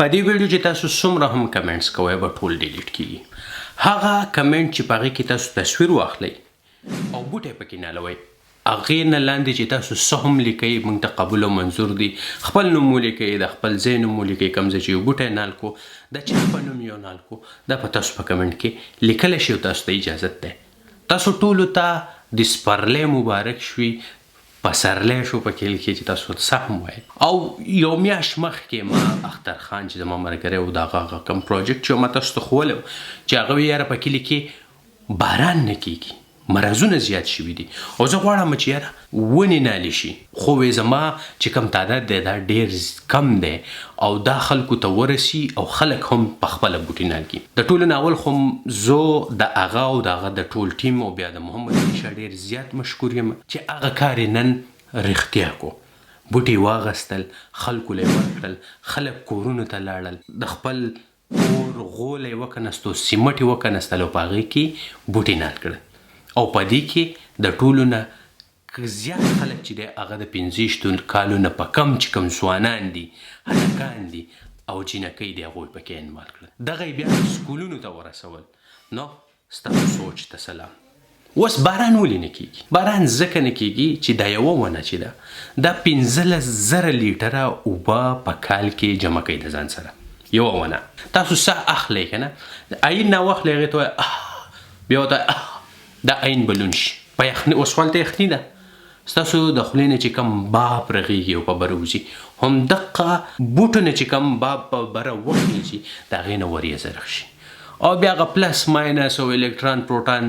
په دې ویډیو چې تاسو څومره هم کمنټس کوئ به ټول ډیلیټ کیږي. هغه کمنټ چې په هغې کې تاسو تصویر واخلئ او بوټی پکې نالوئ، هغې نه لاندې چې تاسو څه هم لیکئ موږ ته قبول او منظور دي. خپل نوم ولیکئ، د خپل ځای نوم ولیکئ، کوم ځای چې یو بوټی نال کو، د چا په نوم یو نال کو، دا په تاسو په کمنټ کې لیکلی شئ او تاسو ته اجازت دی. تاسو ټولو ته د سپرلی مبارک شوي، پسرلی شو په کېل کې چې تاسو څه هم وایئ. او یو میاشت مخکې ما اختر خان چې زما ملګری و، د هغه هغه کوم پروجیکټ چې ما تاسو ته ښوولی و چې هغه وی یاره په کلي کې باران نه کېږي، مرضونه زیات شوي دي او زه غواړم چې یاره ونې نالې شي، خو وې زما چې کوم تعداد دی دا ډېر کم دی او دا خلکو ته ورسي او خلک هم په خپله بوټي نال کړي. د ټولو نه اول خو زه د هغه او د هغه د ټول ټیم او بیا د محمد علي شاه ډېر زیات مشکور یم چې هغه کار یې نن رښتیا کو. بوټي یې واغستل، خلکو له یې ورکړل، خلک کورونو ته لاړل، د خپل کور غولی یې وکنستو، سیمټ یې وکنستل او په هغې کې بوټي نال کړل او په دې کې د ټولو نه زیات خلک چې دی هغه د پنځویشتو کالو نه په کم چې کوم ځوانان دي، هلکان دي او جینکۍ دي، هغوی پکې انوال کړل. دغه یې بیا سکولونو ته ورسول. نو ستاسو سوچ ته سلام. اوس باران ولې نه کیږي؟ باران ځکه نه کیږي چې دا یوه ونه چې ده دا 15,000 لیټره اوبه په کال کې جمع کوي د ځان سره. یوه ونه تاسو ساه اخلئ که نه، عین نه واخلئ هغې ته وایه آه، بیا ورته وایه آه، دا عین به لوند شي. په یخني اوس خو هلته یخني ده، ستاسو د خولې نه چې کوم باب رغېږي او په بره وځي، هم دقه بوټو نه چې کوم باب په بره وخېږي د هغې نه وریځه رخشي او بیا هغه پلس ماینس او الکترون پروټون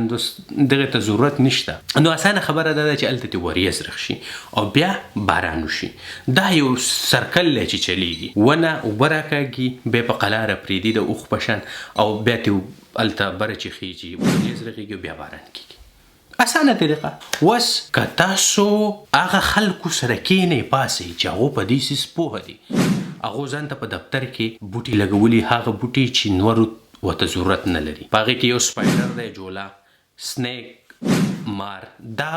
دغه ته ضرورت نشته. نو اسانه خبره دا ده چې هلته ترې وریځ رخشي او بیا باران وشي. دا یو سرکل دی چې چلیږي، ونه اوبه راکاږي، بیا په قلاره پرېږدي د اوښ په شان او بیا ترې هلته بره چې خېږي وریځ رغېږي او بیا باران کېږي. اسانه طریقه. وس که تاسو هغه خلکو سره کینئ پاسئ چې هغو په دې څیز پوه دي، هغو ځان ته په دفتر کې بوټي لګولي، هغه بوټي چې نورو ورته ضرورت نه لري. په هغې کې یو سپایډر دی، جولا، سنیک، مار، دا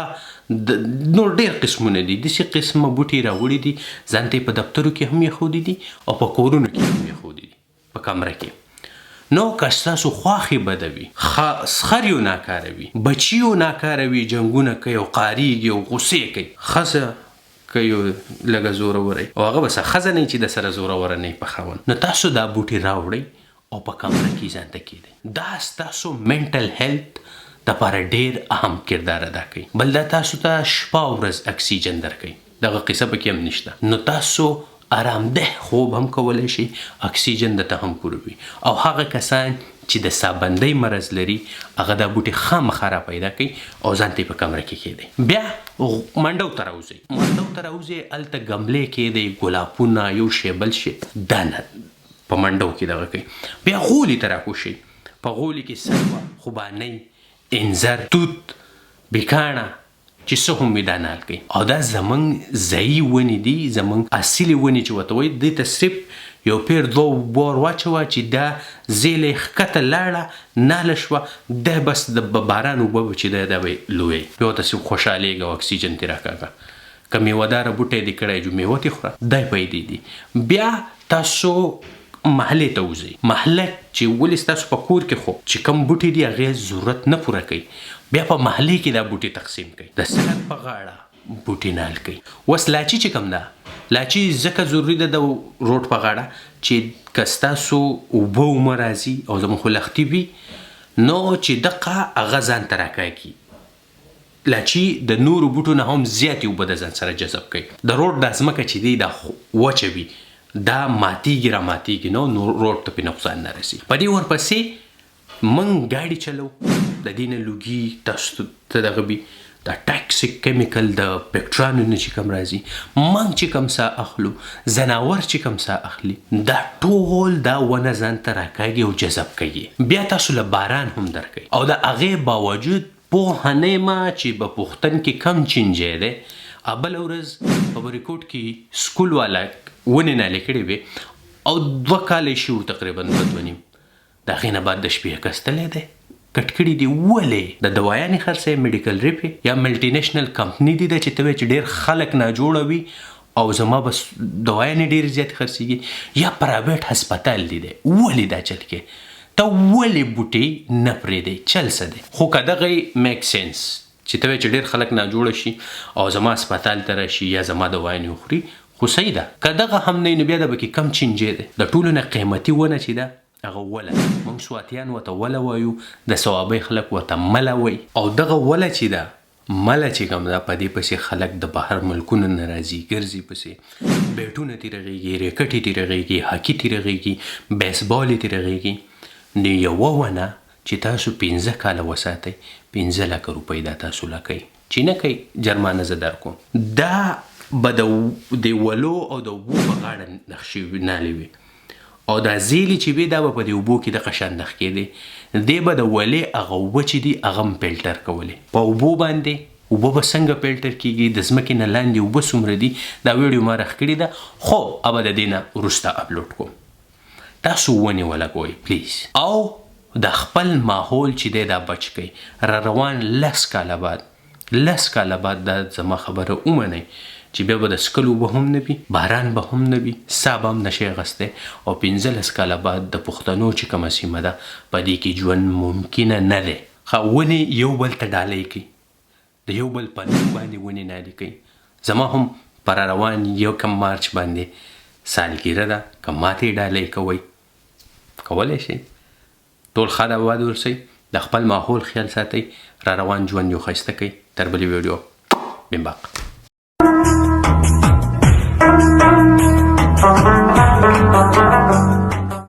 نور ډېر قسمونه دي. داسې قسمه بوټي راوړي دي، ځان ته یې په دفترو کې هم ایښودي دي او په کورونو کې هم ایښودي دي، په کمره کې. نو که ستاسو خواښې بده وي، خر یو ناکاره وي، بچي یو ناکاره وي، جنګونه کوي او قاریږي او غوسې کوي، ښځه که یو لږه زوروره وي او هغه به څه ښځه نه وي چې د سره زوروره نه وي په خاوند، نو تاسو دا بوټي راوړئ او په کمره کې ځان ته کېدئ. دا ستاسو منټل هیلت دپاره ډېر اهم کردار ادا کوي. بل دا تاسو ته شپه او ورځ اکسیجن درکوي. دغه قصه پکې هم نشته. نو تاسو آرامده خوب هم کولی شئ، اکسیجن درته هم پوره وي. او هغه کسان چې د سابندۍ مرض لري هغه دا بوټي خامخا را پیدا کوي او ځان ته یې په کمره کې کېږدئ. بیا منډو ته راوځئ، منډو ته راوځئ، هلته ګملې کېږدئ، ګلابونه، یو شی بل شی، دا نه په منډو کې دغه کوي. بیا غولي ته راکوز شئ، په غولي کې سلوه، خوبانۍ، انځر، توت، بیکاڼه، چې څه هم وي دا نال کوي. او دا زمونږ ځايي ونې دي، زمونږ اصیلې ونې چې ورته وایي، دې ته صرف یو پیر دوه اوبه ور واچوه چې دا ځیله یې ښکته لاړه ناله شوه، دی بس د باران اوبه به چې دی دا به یې لویوي، بیا ورته صرف خوشحالېږه او اکسیجن ترې راکاږه. که میوه داره بوټی دې کړی جو میوه ترې خوره، دا پیدې دي. بیا تاسو محلې ته وځئ، محله چې ولې ستاسو په کور کې خو چې کوم بوټي دي هغې ضرورت نه پوره کوي، بیا په محلې کې دا بوټي تقسیم کړئ، د سړک په غاړه بوټي نال کړئ. اوس لاچي چې کوم ده، لاچي ځکه ضروري ده د روډ په غاړه چې که ستاسو اوبه ومه راځي او زموږ خو لښتي وي نو چې دقه هغه ځان ته راکاږي. لاچي د نورو بوټو نه هم زیاتې اوبه د ځان سره جذب کوي. د روډ دا ځمکه چې دی دا وچه وي دا ماتیږي را ماتیږي نو نو روډ ته پې نقصان نه رسي. په دې ورپسې موږ ګاډي چلو د دې نه لوګي تاسو ته دغه وي دا ټاکسیک کیمیکل د پکټرانو نه چې کوم راځي، موږ چې کوم ساه اخلو، ځناور چې کوم ساه اخلي، دا ټول دا ونه ځان ته راکاږي او جذب کوي. بیا تاسو له باران هم درکوي او د هغې باوجود پوه نه یم چې به پوښتن کې کم چینجی دی. بله ورځ په بریکوټ کې سکول والا ونې نالې کړې وې او 2 کاله یې شوي تقریبا، دوه دوه نیم، د هغې نه بعد د شپې اکستلی دی، کټ کړي دي. ولې د دوايانې خرڅوي میډیکل ریپې یا ملټي نېشنل کمپني دي ده چې ته وایې چې ډېر خلک ناجوړه وي. او زما بس دوايانې ډېرې زیاتې خرڅېږي یا پرایویټ هسپتال دی دی ولې دا چل کې ته ولې بوټي نه پرېږدې چل څه دی؟ خو که دغه میک سنس چې ته وایې چې ډېر خلک ناجوړه شي او زما هسپتال ته راشي یا زما دوايانې وخوري خو صحیح ده، که دغه هم نه وي نو بیا دا پکې کم چینجی دی. د ټولو نه قیمتي ونه چې ده هغه وله ده، موږ سواتیان ورته وله وایو، د صوابۍ خلک ورته مله وایي او دغه وله چې ده مله چې کوم ده په دې پسې خلک د بهر ملکونو نه راځي ګرځي پسې، بیټونه ترې رغېږي، ریکټې ترې رغېږي، هاکي ترې رغېږي، بیسبالې ترې رغېږي، نو یوه ونه چې تاسو پنځه کاله وساتئ پنځه لکه روپۍ دا تاسو له کوي چې نه کوي جرمانه زه درکوم. دا به د دې ولو او د اوبو په غاړه نخشې وي نالې وي او دا زیلې چې وي دا به په دې اوبو کې دغه شان نخ کېدې، دې به د ولې هغه اوبه چې دي هغه هم فلټر کولې. په اوبو باندې اوبه به څنګه فلټر کېږي، د ځمکې نه لاندې اوبه څومره دي، دا ویډیو ما رخ کړې ده خو هغه به د دې نه وروسته اپلوډ کوم. تاسو ونې ولګوئ پلیز او د خپل ماحول چې دی دا بچ کړئ. را روان لس کاله بعد لس کاله بعد دا زما خبره ومنئ چې بیا به د څکلو اوبه هم نه وي، باران به هم نه وي، ساه به هم نه شئ اخیستی او 15 کاله بعد د پښتنو چې کومه سیمه ده په دې کې ژوند ممکنه نه دی. ښه ونې یو بل ته ډالۍ کړئ، د یو بل په نوم باندې ونې نالي کوي. زما هم په راروان یکم مارچ باندې سالګیره ده، که ماته یې ډالۍ کوئ کولی شئ. ټول ښاد آباد اوسئ، د خپل ماحول خیال ساتئ، را روان ژوند یو ښایسته کړئ. تر بلې ویډیو بمباق.